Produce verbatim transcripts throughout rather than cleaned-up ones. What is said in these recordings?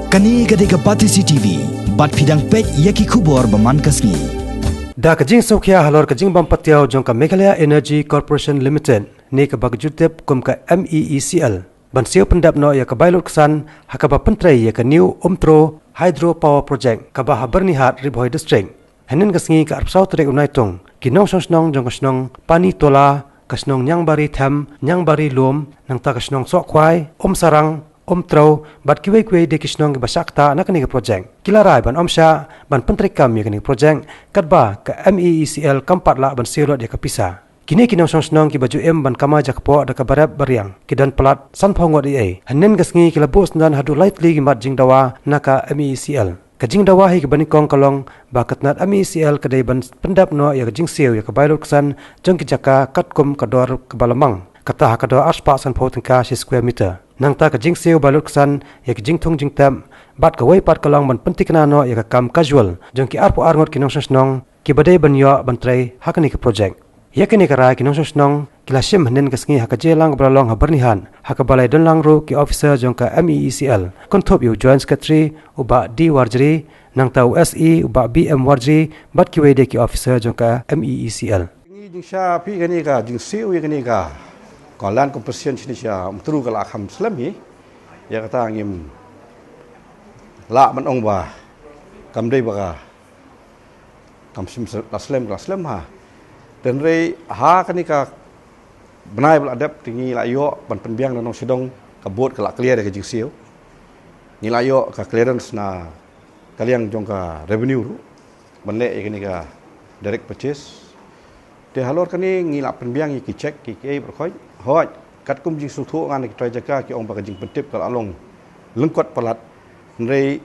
Kane ka dei ka Batesi T V, bad phi dang peit ïa ki khubor ba man ka sngi. Da ka jingsngewkhia halor ka jingbym patiaw jong ka Meghalaya Energy Corporation Limited, ne kaba ju tip kum ka M E E C L, ban siew pyndep noh ïa ka bai lut ksan ha kaba pyntrei ïa ka New Umtro Hydro Power Project kaba ha Byrnihat, Ri Bhoi District. Hynnin ka sngi ka arphew saw tarik u Naitung, ki nongshong shnong jong ka shnong Panitola, ka shnong Niangbari Them, Niangbari Lum, nangta ka shnong Sohkhwai, Umsarang, Umtro, bad kiwei kiwei de ki shnong kiba shah ktah na kane ka project, ki la rai ban ym shah ban pyntreikam ïa kane ka project katba ka M E E C L kam pat lah ban siew lut ïa ka pisa. Kine ki nongshong shnong kiba ju im ban kamai jakpoh da kaba rep ba riang, ki don palat sanphew ngut eiei. Hynnin ka sngi ki la buh syndon haduh lai tylli ki mat jingdawa na ka M E E C L. Ka jingdawa hi kaba nyngkong ka long ba ka tnat M E E C L ka dei ban pyndep noh ïa ka jingsiew ïa ka bai lut ksan jong ki jaka katkum ka dor kaba la mang, kata ha ka dor arspah sanphew tyngka shi square meter. Nangta ka jingsiew bai lut ksan ïa ka jingthung jingtep, bad kawei pat ka long ban pyntikna noh ïa ka kam casual jong ki arphew ar ngut ki nongshong shnong kiba dei ban ïoh ban trei ha kane ka project. Ïa kane ka rai ki nongshong shnong ki la shim hynnin ka sngi ha ka jingïalang kaba la long ha Byrnihat, ha kaba la ïadonlang ruh ki officer jong ka M E E C L, kynthup ïa u Joint Secretary u Bah D Warjri, nangta u S E u Bah B M Warjri, bad kiwei de ki officer jong ka M E E C L. Ngi jingsha phi kane ka jingsiew ïa kane ka, ka land compensation shini sha Umtro ka la kham slem hi. Ïa kata ngim lah ban ong ba kam dei ba ka kam shim la slem, la slem ha. Te hynrei ha kane ka bnai ba la dep te ngi la ïoh ban pynbiang na nongshong shnong, ka board ka la clear ïa ka jingsiew. Ngi la ïoh ka clearance na ka liang jong ka revenue ruh ban leh ïa kane ka direct purchase. Te halor kane ngi la pynbiang ïa ki cheque ki, ki ei baroh khoit. Hooid, katkum jingsngewthuh nga na ki trai jaka ki ong ba ka jingpyntip ka la long lyngkot palat. Hynrei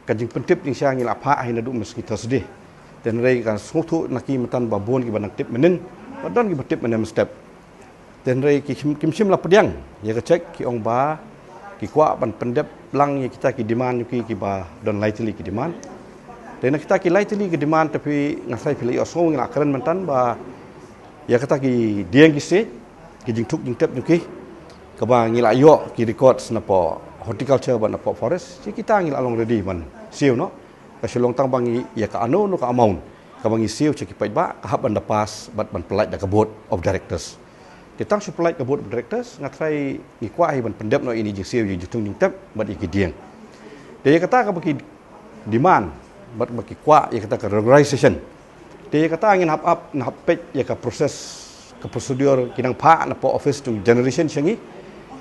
ka jingpyntip jingshisha ngi la phah hi naduh mynstep Thursday. Te hynrei ka sngewthuh na ki mynta ba bun kiba nang tip mynnin, ba don kiba tip mynne mynstep. Te hynrei ki shim, kim shym la pdiang ïa ka cheque, ki ong ba ki kwah ban pyndep lang ïa kita ki demand jong ki kiba don lai tylli ki demand. Te na kita ki lai tylli ki demand te phi, nga sngew phi la ïohsngew, ngi la kren mynta ba ïa kata ki dieng ki siej, ki jingthuk jingtep jong ki, kaba ngi la ïoh ki records na poh horticulture bad na poh forest, shi kita ngi la long ready ban siew noh. Ka shu long tang ba ngi ïa ka ano no ka amount kaba ngi siew sha ki paidbah ka hap ban da pass bad ban pyllait da ka board of directors. Te tang shu pyllait ka board of directors, nga trai ngi kwah hi ban pyndep noh ïa kine ki jingsiew, ïa ki jingthung jingtep bad ïa ki dieng. Te ïa kata kaba ki demand bad ba ki kwah ïa kata ka regularization. Te ïa kata ngin hap, hap, ngin hap peit ïa ka process, ka procedure ki nang phah na poh office jong generation sha ngi.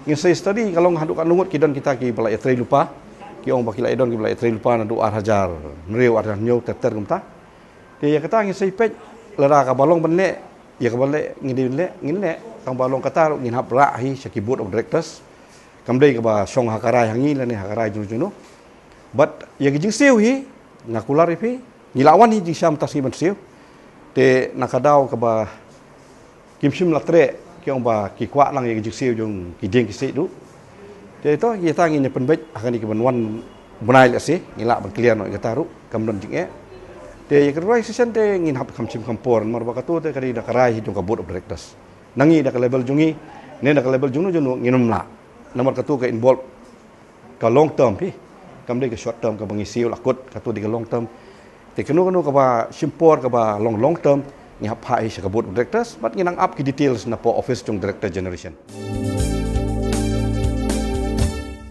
Ngin sa study ka long haduh katno ngut ki don kita kiba la ïatrei lypa. Ki ong ba ki la ïa don kiba la ïatrei lypa naduh ar hajar hynriew, ar hajar hynñiew ter ter kumta. Te ïa kata ngin sa peit, lada kaba long ban leh, ïa kaba leh ngin dei leh, ngin leh, tang ba long kata ruh ngin hap rah hi sha ki board of directors. Kam dei kaba shong ha ka rai ha ngi lane ha ka rai jong jong no. Bad ïa ki jingsiew hi, nga kular ïa phi, ngi la wan hi jingshisha mynta sngi ban siew. Te na ka daw kaba kim shym la treh, ki ong ba ki kwah lang ïa ki jingsiew jong ki dieng ki siej ruh. Te to, ïa ta ngin ïa pynbeit ha kane kaban wan bnai lehse, ngi lah ban clear noh ïa kata ruh, kam don jingeh. Te ïa ka regularization te ngin hap kham shim kham por, namar ba kato te ka dei da ka rai hi jong ka board of directors. Na ngi da ka level jong ngi, ne da ka level jong no jong no, ngin ym lah. Namar kato ka involve ka long term hi. Kam dei ka short term kaba ngi siew la kut, kato dei ka long term. Te kano kano kaba shim por kaba long long term, ngi hap phah hi sha ka board of directors, bad ngin nang ap ki details na poh office jong director generation.